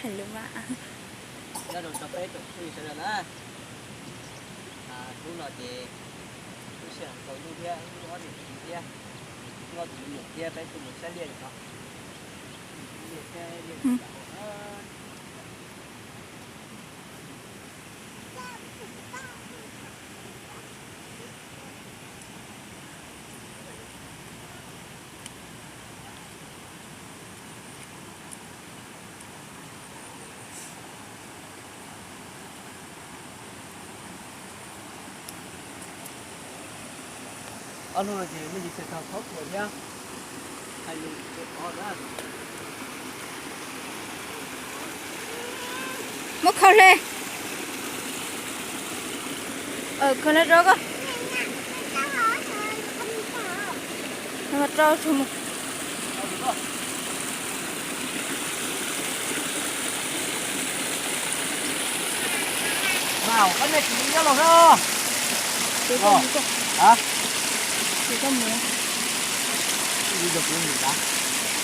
Hais lus mas. Nyob zoo rau peb tsoom phooj ywg sawv daws na. Hnub no ces lub sij hawm tsaus ntuj thiab, lub ob niam txiv thiab, lub ob tug me nyuam thiab peb tuaj mus saib liaj no. Liaj thiab liaj. Ob hnub no ces me ntsis txawm tau qhuav qhuav thiab, hais lus tsis tshua tau na. Muab kho hle. Kho hle rau koj. Rau mus. Mas koj nej tsis nyob los na. Ces koj mus.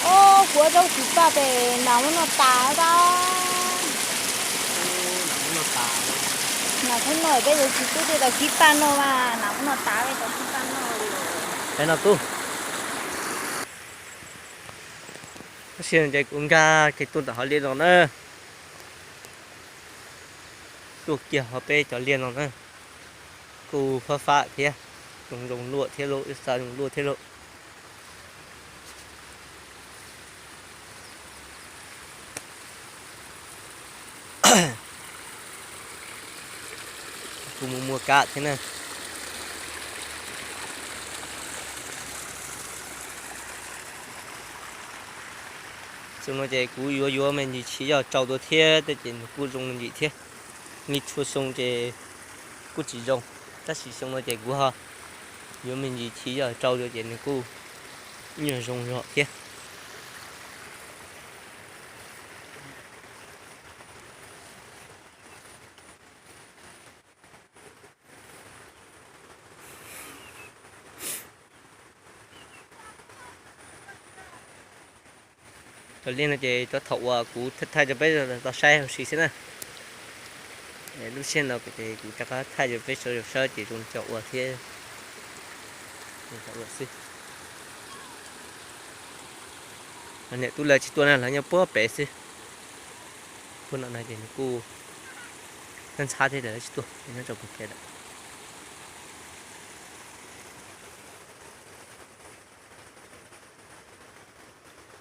Ob, kuv ua rau kwv paj pem nas muab noj tas tau. Nas muab noj tas. Nas muab noj peb yuav tsis pub tej tau kwv paj noj mas nas muab noj tas peb tau kwv paj noj li. Peb no tub. Tab sis ces kuv nkag kiag tuaj ntawm hauv liaj no na. Tuaj kiag hauv peb cov liaj no na. Kuj fab fab thiab, zoo zoo luaj thiab lauj, ib xa zoo luaj thiab lauj. Kuj muaj muaj kab thiab na. Xyoo no ces kuv yuav yuav me ntsis chiv yoj tsau dua thiab tej ces nws kuj zoo me ntsis thiab. Nij txhua xyoo ces kuj tsis zoo, tab sis xyoo no ces kuv ho yuav me ntsis chiv yoj tsau dua ces nws kuj nyuag zoo zog thiab. Cov liaj no ces cov thaum uas kuv thaij rau peb tau saib huv si xwb na. Lub sij hawm no ces kuv rov qab thaij rau peb sawv daws saib ces zoo li cas ua thiab. Ua xwb. Niam tub lawv tsis tuaj na, lawv nyob puag pem xwb. Puag no no ces nws kuj ntxhab thiab, lawv tsis tuaj, nyob rau puag pem lawm.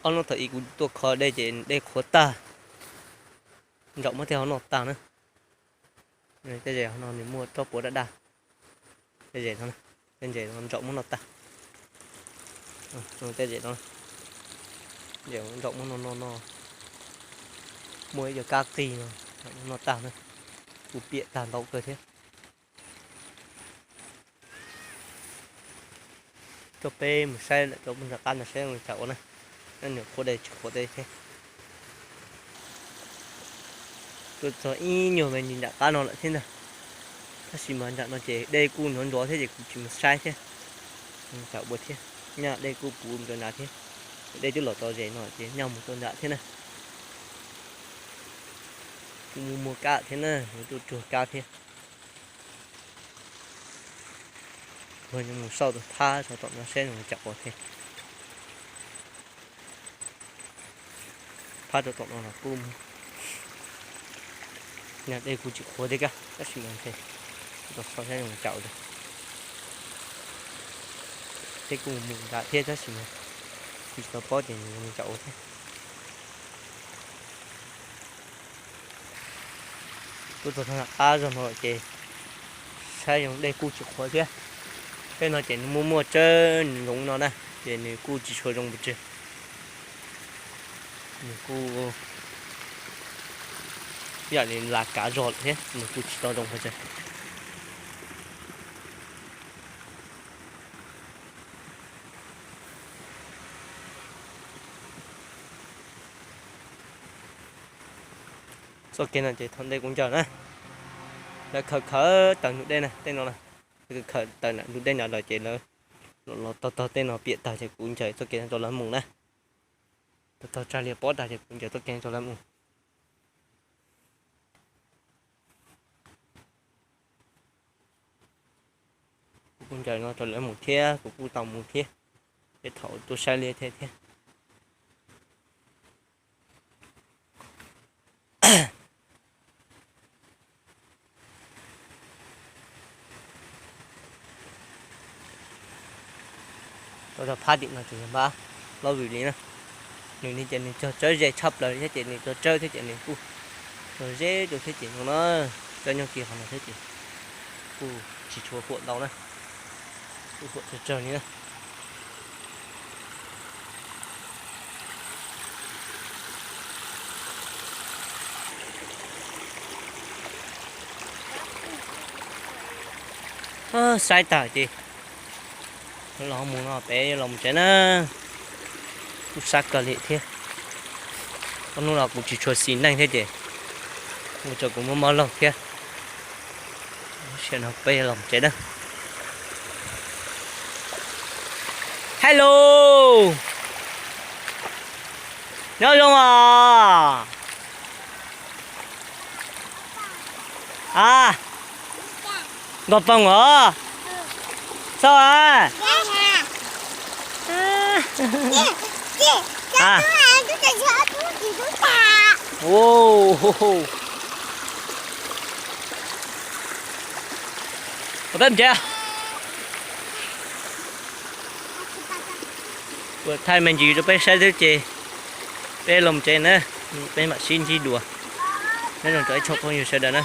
Ob hnub thaum ub kuv tuaj kho dej ces dej qhuav tag, ntsaum muab tej hauv noj tag na. Tej zes hauv no nws muaj tsob puav daj daj, tej zes no, tej zes no ntsaum muab noj tag. Tej zes no, ntsaum muab noj noj noj, muaj ib co kab qig no, noj tag na, kuj piam tag ntau kawg thiab. Coj peb mus saib lawm rau puag nram qab ntawd saib zoo li cas ua na, nws qhuav dej tsis qhuav dej thiab. Tuaj txog ib nyuag me ntsis nram qab no lawm thiab ntag, tab sis mas nram no ces dej kuj nrov nrov thiab ces kuv tsis mus saib thiab. Cas ua thiab, nyaj dej kuj puv rau nrad thiab, dej twb los tau zes no ces nyaj mus rau nrad thiab na. Kuj muaj muaj kab thiab na, tuaj tsuag kab thiab. Kuv mus xauj tus phab rau tom no saib zoo li cas ua thiab. Phab rau tom no los kuj, nyaj dej kuj tsis qhuav thiab kab, tab sis mas ntshe kuv tau xauj saib zoo li cas ua. Dej kuj mus nrad thiab tab sis mas kuv tsis tau paub tias nws zoo li cas ua thiab. Tuaj txog nram qab zog no ces saib zoo dej kuj tsis qhuav thiab. Tej no ces nws muaj muaj tsawb nyoov no na, ces nws kuj tsis tshua zoo pes tsawg. Nws kuj yam li las kav zog lawm thiab, nws kuj tsis tau zoo pes tsawg. Txoj kev no ces thaum ntej kuv ncaws na, lawv khaws khaws tawm ntug dej na, tej no na, lawv khaws tawm ntug dej na lawm ces lawv los taug taug tej no piam tag ces kuv ncaws txoj kev no rau lawv mus na. Taug taug tsag lias pob tag ces kuv ncaws txoj kev no rau lawv mus. Kuj ncaws no rau lawv mus thiab, kuv kuj tau mus thiab, ces thaum tuaj saib li thiab thiab. Tau rau phab tim no ces yog npab loj vwm li na. Nws li ces nws cog tsawb ze tshaj plaws thiab ces nws cog tsawb thiab ces nws kuj cog ze rau thiab ces no na, tsawb nyob kiag qhov no thiab ces kuj tsis tshua huam ntau na, kuj huam tsawg tsawg li na. Saib tag ces los mus no peb los mus tsev na. Kuj sab kawg li thiab. Ob hnub no kuv tsis tshua xis neej thiab ces ua rau kuv muaj mob laug thiab. Sim no peb los mus tsev na. Hello, nyob zoo os. A, nkos poog os. Txhob a. Ua peb mus tsev. Kuv thaij me ntsis rau peb saib xwb ces peb los tsev na, peb mam sib ntsib dua. Nyob zoo rau ib tsoom phooj ywg sawv daws na.